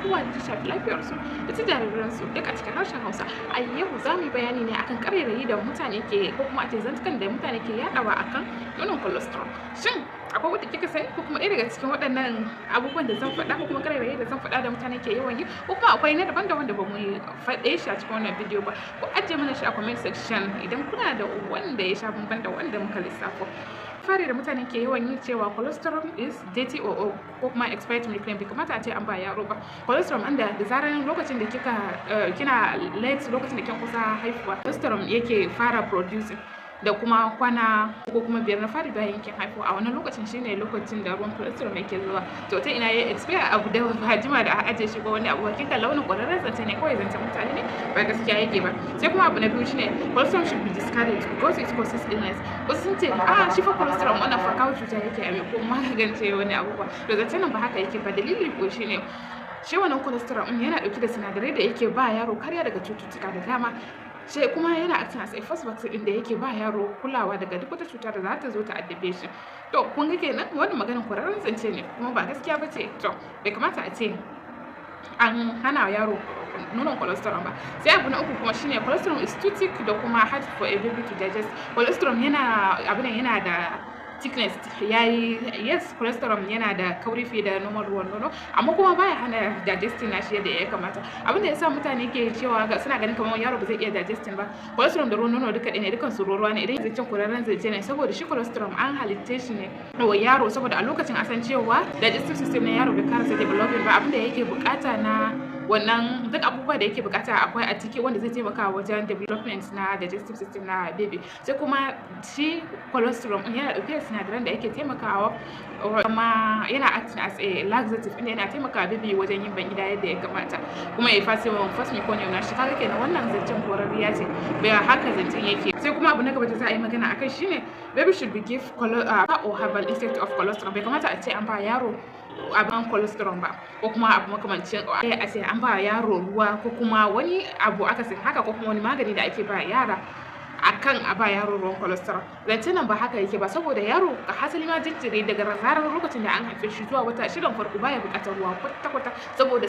abubuwa da ta shafi lafiyarsu da ta jariransu, duk a cikin harshen Hausa. A yau za mu yi bayani ne akan ƙarairayi da mutane ke, ko kuma a ce zantukan da mutane ke yaɗawa akan nonon colostrum. Shin akwai wadda kika sani, ko kuma ɗaya daga cikin waɗannan abubuwan da zan faɗa, ko kuma ƙarairayi da zan faɗa da mutane ke yawan yi, ko kuma akwai na daban da wanda ba mu faɗe shi a cikin wannan bidiyo ba? Ku ajiye mana shi a comment section idan kuna da wanda ya sha bamban da wanda muka lissafo. Fari da mutane ke yawan yi cewa colostrum is dirty or ko kuma expired milk ne, bai kamata a ce an ba yaro ba. Colostrum inda da zarar lokacin da kika kina late, lokacin da kin kusa haifuwa, colostrum yake fara producing, da kuma kwana ko kuma 5 na fari bayan kin haihu. A wannan lokacin shine lokacin da ruwan colostrum yake zuwa. To, ta ina ya expire abu da ba jima da a ajiye shi ko wani abu? Kin ga launin ƙwararren zance ne, kawai zancen mutane ne, ba gaskiya yake ba. Sai kuma abu na biyu shine colostrum should be discarded because it causes illness. Wasu sun ce a shi fa colostrum wannan fa kawo cuta yake a ko magance wani abubuwa. To, zancen nan ba haka yake ba. Dalili ko shine shi wannan colostrum ɗin yana ɗauke da sinadarai da yake ba yaro kariya daga cututtuka da dama, sai kuma yana acting as a first vaccine ɗin da yake ba yaro kulawa daga duk wata cuta da za ta zo ta addabe shi. To, kun ga kenan wannan maganin kwararren zance ne, kuma ba gaskiya ba ce. To, bai kamata a ce an hana yaro nonon colostrum ba. Sai abu na uku kuma shine colostrum is too thick da kuma hard for a baby to digest. Colostrum yana abu ne, yana da thickness yayi. Yes, colostrum yana da kauri fiye da normal ruwan nono, amma kuma baya hana digesting nashi yadda ya kamata. Abin da yasa mutane ke cewa suna ganin kamar yaro ba zai iya digesting ba, colostrum da ruwan nono duka ɗaya ne, dukan su ruwa ne. Idan zancen kurarren zance ne, saboda shi colostrum an halitte shi ne wa yaro, saboda a lokacin a san cewa digestive system na yaro bai karasa developing ba. Abin da yake bukata na wannan, duk abubuwa da yake bukata akwai a ciki, wanda zai taimaka wajen development na digestive system na baby. Sai kuma shi colostrum yana dauke da sinadaran da yake taimakawa, kuma yana acting as a laxative, inda yana taimakawa baby wajen yin bangida yadda ya kamata, kuma ya fasi first meconium na shi. Kaga kenan wannan zancen korariya ce, bai haka zancen yake. Sai kuma abu na gaba da za a yi magana akai shine baby should be give or herbal instead of colostrum. Bai kamata a ce an ba yaro abin colostrum ba, ko kuma abu makamancin a ce an ba yaro ruwa, ko kuma wani abu akasin haka, ko kuma wani magani da ake ba yara, akan a ba yaro ruwan colostrum. Zancen nan ba haka yake ba, saboda yaro, hasali ma jinjiri, daga zarar lokacin da an haife shi zuwa wata 6n farko baya buƙatar ruwa kwata kwata, saboda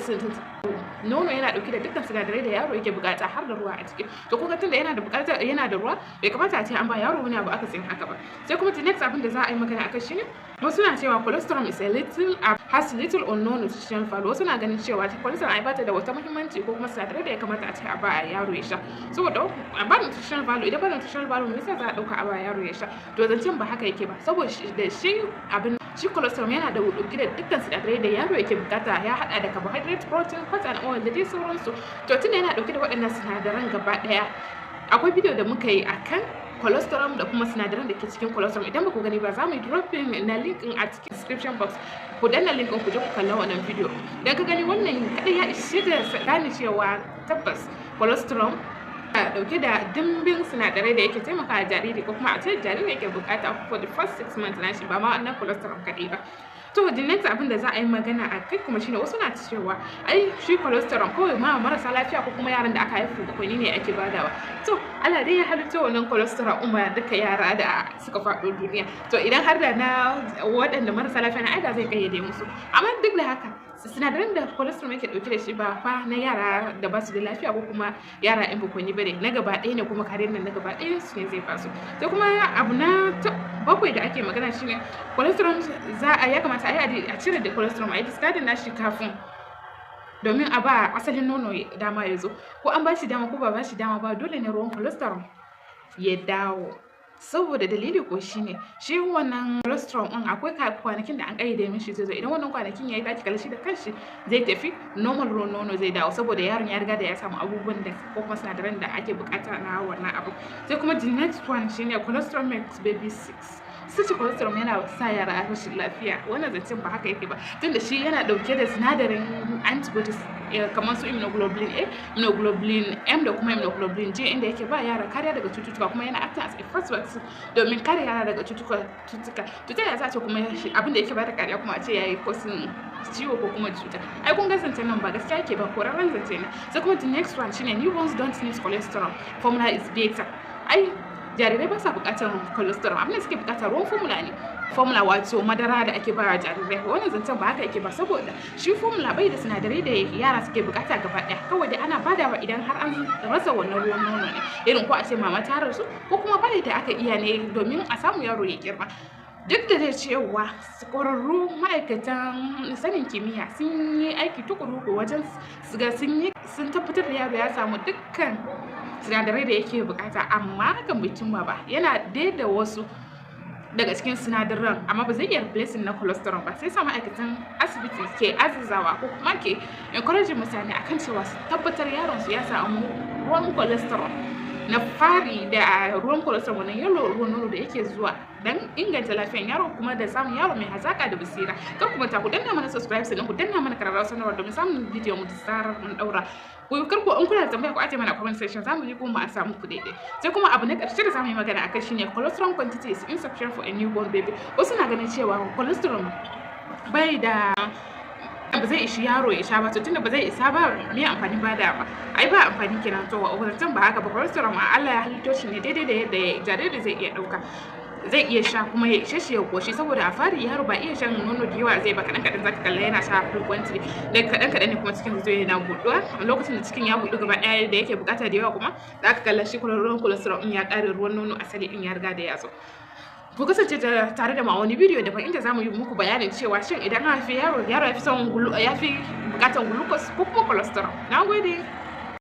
nono yana dauke da dukkan sinadarai da yaro yake bukata, har da ruwa a ciki. To, kuka tunda yana da bukatar, yana da ruwa, bai kamata a ce an ba yaro wani abu akasin haka ba. Sai kuma the next abin da za a yi magana akai shine wasu na cewa colostrum is a little has little or no nutritional value. Wasu na ganin cewa colostrum ai bata da wata muhimmanci ko kuma sinadarai da ya kamata a ce a ba yaro ya sha, saboda ba nutritional value. Idan ba nutritional value, me yasa za a dauka a ba yaro ya sha? To, zancen ba haka yake ba, saboda da shi abin shi colostrum yana da dauke da dukkan sinadarai da yaro yake bukata. Ya hada da carbohydrate, protein, fat and oil da dai sauransu. To, tunda yana dauke da waɗannan sinadaran gaba daya, akwai bidiyo da muka yi akan colostrum da kuma sinadaran da ke cikin colostrum. Idan ba ku gani ba, za mu yi dropping na link a cikin description box. Ku danna link ku je ku kalla wannan bidiyo. Dan ka gani, wannan kadai ya ishe da gane cewa tabbas colostrum dauke da dimbin sinadarai da yake taimaka jariri, ko kuma a ce jariri yake bukata for the first 6 months nashi, ba ma wannan colostrum kadai ba. To, the next abin da za a yi magana a kai kuma shine wasu na cewa ai shi colostrum kawai ma marasa lafiya ko kuma yaran da aka haifu bakwai ne ake badawa. To, Allah dai ya halitta wannan colostrum umma duka yara da suka faɗo duniya. To, idan har da na waɗanda marasa lafiya na, ai da zai kayyade musu. Amma duk da haka, sinadaran da colostrum yake dauke da shi ba fa na yara da ba su da lafiya ko kuma yara yan bakwanni bane, na gaba ɗaya ne, kuma kariyar nan na gaba ɗaya su ne zai basu. Sai kuma abu na bakwai da ake magana shine colostrum za a ya kamata a yi a cire da colostrum, a yi discarding nashi kafin, domin a ba asalin nono dama ya zo. Ko an ba shi dama ko ba shi dama ba, dole ne ruwan colostrum ya dawo, saboda dalili ko shine shi wannan colostrum din akwai kwanakin da an kayyade mishi zai zo. Idan wannan kwanakin yayi, zaki kalli shi da kanshi zai tafi, normal ruwan nono zai dawo, saboda yaron ya riga da ya samu abubuwan da ko kuma sinadaran da ake bukata na wannan abu. Sai kuma the next one shine colostrum makes baby sick. Su ce colostrum yana sa yara rashin lafiya. Wannan zancen ba haka yake ba, tunda shi yana dauke da sinadarin antibodies kamar su immunoglobulin A, immunoglobulin M da kuma immunoglobulin G, inda yake ba yara kariya daga cututtuka, kuma yana acting as a first vaccine domin kare yara daga cututtuka. To, ta yaya za a ce kuma abin da yake bada kariya kuma a ce yayi causing ciwo ko kuma cuta? Ai kun ga zancen nan ba gaskiya yake ba, korarren zance ne. Sai kuma the next one shine newborns don't need colostrum, formula is better. Ai jarirai ba sa buƙatar colostrum, abin da suke buƙata ruwan formula ne. Formula, wato madara da ake ba jarirai, wannan zancen ba haka yake ba, saboda shi formula bai da sinadarai da yara suke bukata gaba daya. Kawai dai ana badawa idan har an rasa wannan ruwan nono ne, irin ko a ce mama ta rasu, ko kuma bai da aka iya ne domin a samu yaro ya girma. Duk da dai cewa ƙwararru ma'aikatan sanin kimiyya sun yi aiki tukuru wajen su ga sun tabbatar da yaro ya samu dukkan sinadarai da yake bukata, amma hakan bai cimma ba. Yana dai da wasu daga cikin sinadaran, amma ba zai iya replacing na colostrum ba. Sai sa ma'aikatan asibiti ke azazawa ko kuma ke encouraging mutane akan cewa su tabbatar yaron su ya samu ruwan colostrum na fari, da ruwan colostrum, wannan yellow ruwan nono da yake zuwa, dan inganta lafiyar yaro kuma da samun yaro mai hazaka da basira. Kar ku manta ku danna mana subscribe, sannan ku danna mana kararrawar sanarwa domin samun bidiyon mu da zarar mun daura. Ku kar ku, in kuna da tambaya, ku aje mana comment section, zamu yi kuma a samu ku daidai. Sai kuma abu na ƙarshe da zamu yi magana akai shine colostrum quantity is insufficient for a newborn baby. Wasu na ganin cewa colostrum bai da, ba zai ishi yaro ya sha ba, to tunda ba zai isa ba, me amfani ba da ba? Ai ba amfani kenan. To wancan ba haka ba. Colostrum Allah ya halitto shi ne daidai da yadda jariri zai iya dauka, zai iya sha, kuma ya ishe shi ya koshi, saboda a fari yaro ba iya shan nono da yawa zai ba. Kaɗan kaɗan zaka kalla yana sha frequently, da kaɗan kaɗan ne kuma cikin zai yana buɗuwa. Lokacin da cikin ya buɗu gaba ɗaya da yake bukata da yawa, kuma zaka kalla shi ruwan colostrum in ya ƙare, ruwan nono asali in ya riga da ya zo. Ku kasance tare da mu a wani bidiyo daban inda zamu yi muku bayanin cewa shin idan an haifi yaro, yaro ya fi son ya fi bukatan glucose ko kuma colostrum. Na gode.